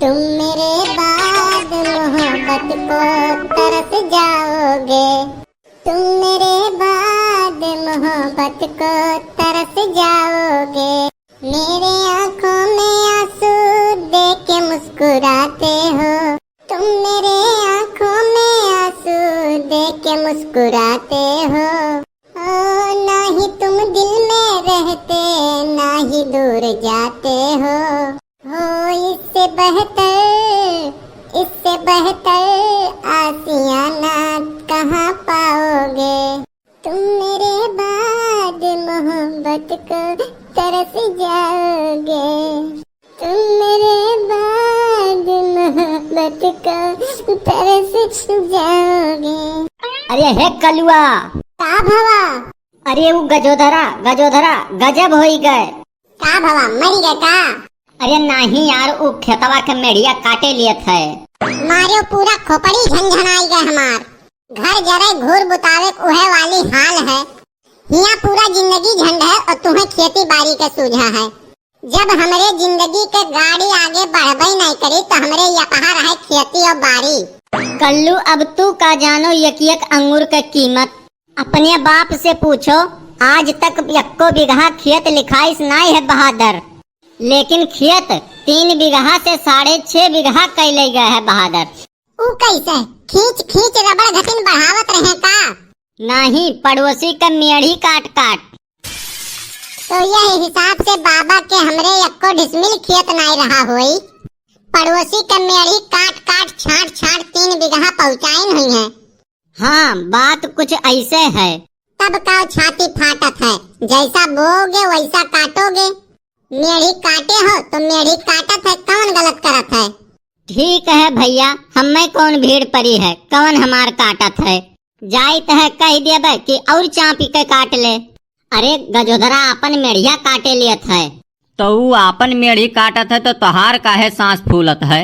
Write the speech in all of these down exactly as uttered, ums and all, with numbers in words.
तुम मेरे बाद मोहब्बत को तरस जाओगे, तुम मेरे बाद मोहब्बत को तरस जाओगे। मेरे आंखों में आंसू दे के मुस्कुराते हो, तुम मेरे आंखों में आंसू दे के मुस्कुराते हो। ओ, ना ही तुम दिल में रहते, ना ही दूर जाते हो। हो, इससे बेहतर, इससे बेहतर आशियाना कहाँ पाओगे? तुम मेरे बाद मोहब्बत को तरस जाओगे, तुम मेरे बाद मोहब्बत को तरस जाओगे। अरे हे कलुआ। का भवा? अरे उ गजोधरा, गजोधरा, गजब होई गए। का भवा, मरी गए का? अरे नाही यार, उ खेतवा के मेढ़िया काटे लियत है। मारियो पूरा खोपड़ी झनझनाई गए हमार। घर जरे घूर बुतावे उहे वाली हाल है। हियां पूरा जिंदगी झंड है और तुम्हें खेती बारी के सूझा है। जब हमरे जिंदगी के गाड़ी आगे बढ़बे नहीं करी तो हमरे यहाँ रहे खेती और बारी। कल्लू, अब तू का जानो एक एक अंगूर के कीमत। अपने बाप से पूछो, आज तक यक्को बीघा खेत लिखाइस नाई है बहादुर, लेकिन खेत तीन बीघा से साढ़े छह बीघा कैले गए है बहादुर। ऊ कैसे? खींच खींच रबड़ घटिन बढ़ावत रहे का? नाही, पड़ोसी का मेढ़ी काट काट। तो यह हिसाब से बाबा के हमरे यक्को डिसमिल खेत नाई रहा होई। पड़ोसी के मेढ़ी काट काट छांट छांट तीन बीघा पहुंचाइन हुई है। हाँ, बात कुछ ऐसे है। तब का छाती फाटत है, जैसा बोओगे वैसा काटोगे। मेढ़ी काटे हो तो मेढ़ी काटत है, कौन गलत करत है? ठीक है भैया, हमें कौन भीड़ परी है, कौन हमार काटत है? जाइत है कह देबे कि और चापी के काट ले। अरे गजोधरा, आपन मेढ़िया काटे लियत है। तो ऊ आपन मेढ़ी काटत है तो तोहार काहे सांस फूलत है?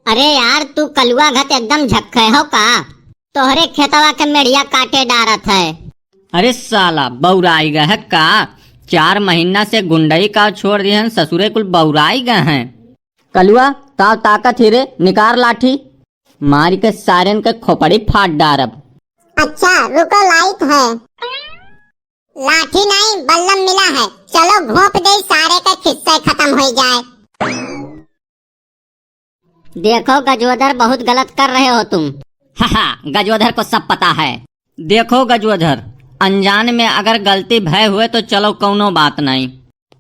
अरे यार, तू कलुआ घत एकदम झक्खे हो का? तोहरे खेतवा के मेढ़िया काटे डारत है। अरे साला, बौराई गए है का? चार महीना से गुंडई का छोड़ दिए हैं, ससुरे कुल बौराई गए हैं। कलुआ, ताव ताकत ही रे, निकार लाठी। मारी के सारेन के खोपड़ी फाट डारब। अच्छा, रुको, लाइत है। लाठी नहीं, बल्लम मिला है, चलो घोंप दे, सारे के खिस्से खत्म हो जाए। देखो गजोधर, बहुत गलत कर रहे हो तुम। हा, हा, गजोधर को सब पता है। देखो गजोधर, अनजान में अगर गलती भय हुए तो चलो कौनो बात नहीं,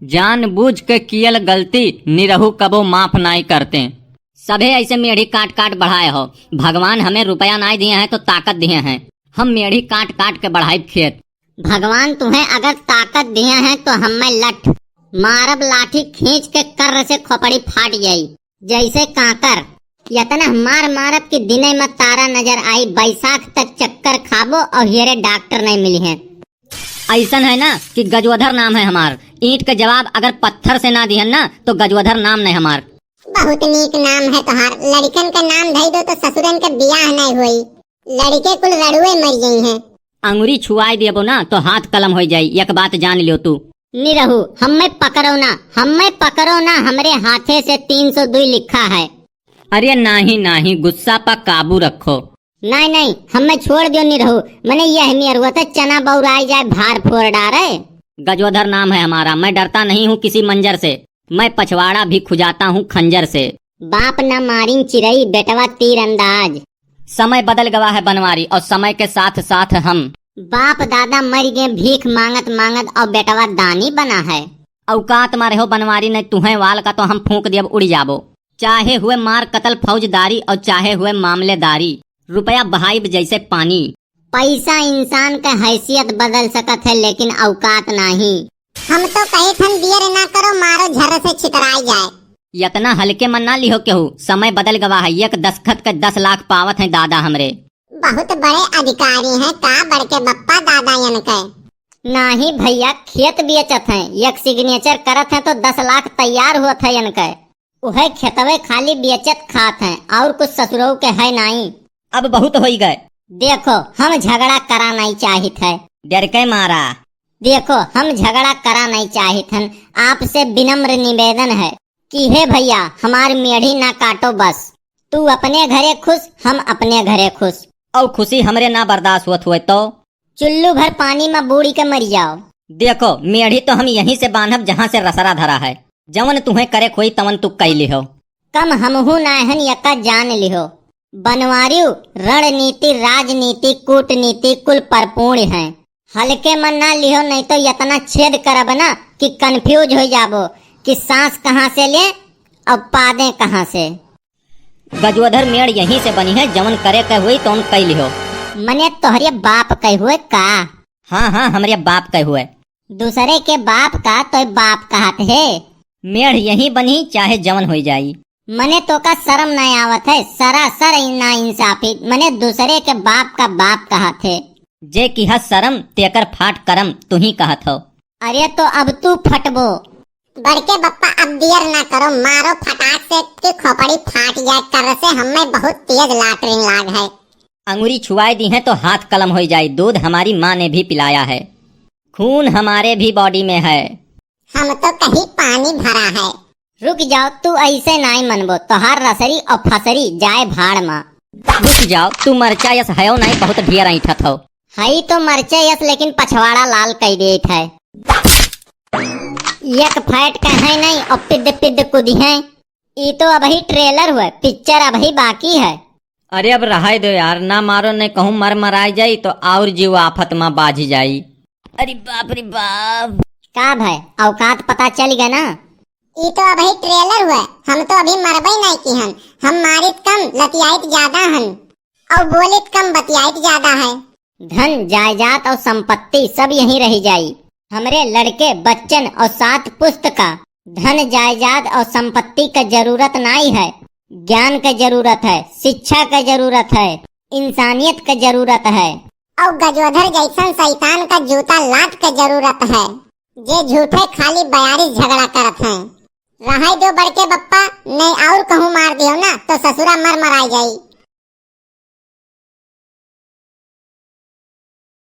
जानबूझ के कियल गलती निरहू कबो माफ नाई करते। सभे ऐसे मेढ़ी काट काट बढ़ाए हो। भगवान हमें रुपया नाई दिए हैं तो ताकत दिए हैं, हम मेढ़ी काट काट के बढ़ाई खेत। भगवान तुम्हें अगर ताकत दिए हैं तो हमें लठ मारब, लाठी खींच के कर्र से खोपड़ी फाट जाई जैसे कांकर। यतना मार मारब कि दिने में तारा नजर आई, बैसाख तक चक्कर खाबो और हेरे डॉक्टर नहीं मिली हैं। ऐसन है ना कि गजोधर नाम है हमार। ईंट के जवाब अगर पत्थर से ना दिहन ना तो गजोधर नाम नहीं हमार। बहुत नीक नाम है तोहार। लड़िकन के नाम धई दो तो ससुरन के बियाह नहीं होई। लड़िके कुल रड़ुए मर गई हैं। अंगुरी छुआई देबो ना तो हाथ कलम हो जाई, एक बात जान लियो तू। निरहू, हमें पकड़ो ना, हमें पकड़ो ना, हमरे हाथे से तीन सौ दुई लिखा है। अरे नाही नाही, गुस्सा पर काबू रखो। नहीं नहीं, हमें छोड़ दियो निरहू, मने यह मेरुआ तो चना बौराई जाए, भार फोड़ डारे। गजोधर नाम है हमारा, मैं डरता नहीं हूँ किसी मंजर से, मैं पछवाड़ा भी खुजाता हूँ खंजर से। बाप ना मारिन चिरई, बेटवा तीरंदाज। समय बदल गवा है बनवारी, और समय के साथ साथ हम। बाप दादा मर गए भीख मांगत मांगत, और बेटवा दानी बना है। औकात मारे हो बनवारी, नहीं तुहें वाल का तो हम फूंक दियब उड़ जाबो। चाहे हुए मार कतल फौजदारी और चाहे हुए मामलेदारी, रुपया बहाइब जैसे पानी। पैसा इंसान का हैसियत बदल सकत है, लेकिन औकात नाही। हम तो कहित हन बियर ना करो, मारो झर्र से छितराई जाए। यतना हल्के में ना लिहो केहू, समय बदल गवा है, एक दस्तखत के दस लाख पावत हैं दादा हमरे। बहुत बड़े अधिकारी हैं का बड़के बप्पा दादा यन के? नाही भैया, खेत बेचत हैं, एक सिग्नेचर करत हैं तो दस लाख तैयार होत है यन के। उहे खेतवे खाली बेचत खात हैं, और कुछ ससुरऊ के है नाई। अब बहुत होई गए। देखो, हम झगड़ा करा नहीं चाहित है। डर के मारा। देखो, हम झगड़ा करा नहीं चाहित हन, आपसे विनम्र निवेदन है। कि हे भइया, हमार मेढ़ी ना काटो बस। तू अपने घरे खुश, हम अपने घरे खुश। अउ खुशी हमरे ना बर्दाश्त होत हुए तो? चुल्लू भर पानी मा बूड़ी के मरि जाओ। देखो, मेढ़ी तो हम यहीं से बान्हब, जहाँ से रसरा धरा है। जवन तुहें करे कोई, तवन तू कइ लिहो। कम हमहू नाय हन, यका जान लिहो। बनवारियो, रणनीति, राजनीति, कूटनीति कुल परपूर्ण है। हल्के मन ना लिहो, नहीं तो यतना छेद करब ना कि confuse होइ जाबो कि सांस कहाँ से ले अउ पादे कहाँ से। गजोधर मेड़ यहीं से बनी है, जवन करे के हुई तवन कइ लिहो। मने तोहरे बाप के हुए का? हाँ, हाँ, हमरे बाप के हुए। दूसरे के बाप का तो बाप कहत है। मेड़ यहीं बनी, चाहे जवन होइ जाई। मने तोका शर्म ना आवत है, सरासर नाइंसाफी। मने दूसरे के बाप का बाप कहत है। जे किहा शर्म, तेकर फाट करम, तुहीं कहत हो। अरे तो अब तू फटबो। बड़के बप्पा, अब देर ना करो, मारो फटाक से कि खोपड़ी फाट जाए। कर से हमें बहुत तेज लाटरिन लाग है। अंगुरी छुआए दी है तो हाथ कलम होइ जाई, दूध हमारी माँ ने भी पिलाया है, खून हमारे भी body में है। हम तो कहीं पानी भरा है। रुक जाओ, तू ऐसे नाई मनबो, तोहार रसरी और फसरी जाए भाड़ मा। रुक जाओ, तू मरचा यस हयो नाई, बहुत ढेर ऐंठत हो। हई तो मरचे यस, लेकिन पछवाड़ा लाल कई देत है। एक फैट का है नहीं और पिद्द पिद्द कुदी है। ई तो अबही trailer हुए, picture अबही बाकी है। अरे अब रहाई दो यार, ना मारो, नहीं कहूँ मर मराई जाई तो और जीव आफत मा बाझी जाई। अरे बाप रे बाप। का भाई, औकात पता चल गया ना? ई तो अबही trailer हुए, हम तो अभी मरबे नहीं की हन। हम मारित कम, लतियाइत ज्यादा हन। और बोलित कम, बतियाइत ज्यादा है। धन, जायदाद और संपत्ति सब यहीं रही जाई। हमरे लड़के, बच्चन और सात पुस्त का धन, जायदाद और संपत्ति का जरूरत नाई है। ज्ञान का जरूरत है, शिक्षा का जरूरत है, इंसानियत का जरूरत है। और गजोधर जैसन शैतान का जूता लात का जरूरत है, जे झूठे खाली बयारी झगड़ा करत हैं। रहाई दो बड़के बप्पा, नहीं और कहूँ मार दियो ना तो ससुरा मर मराई जाई।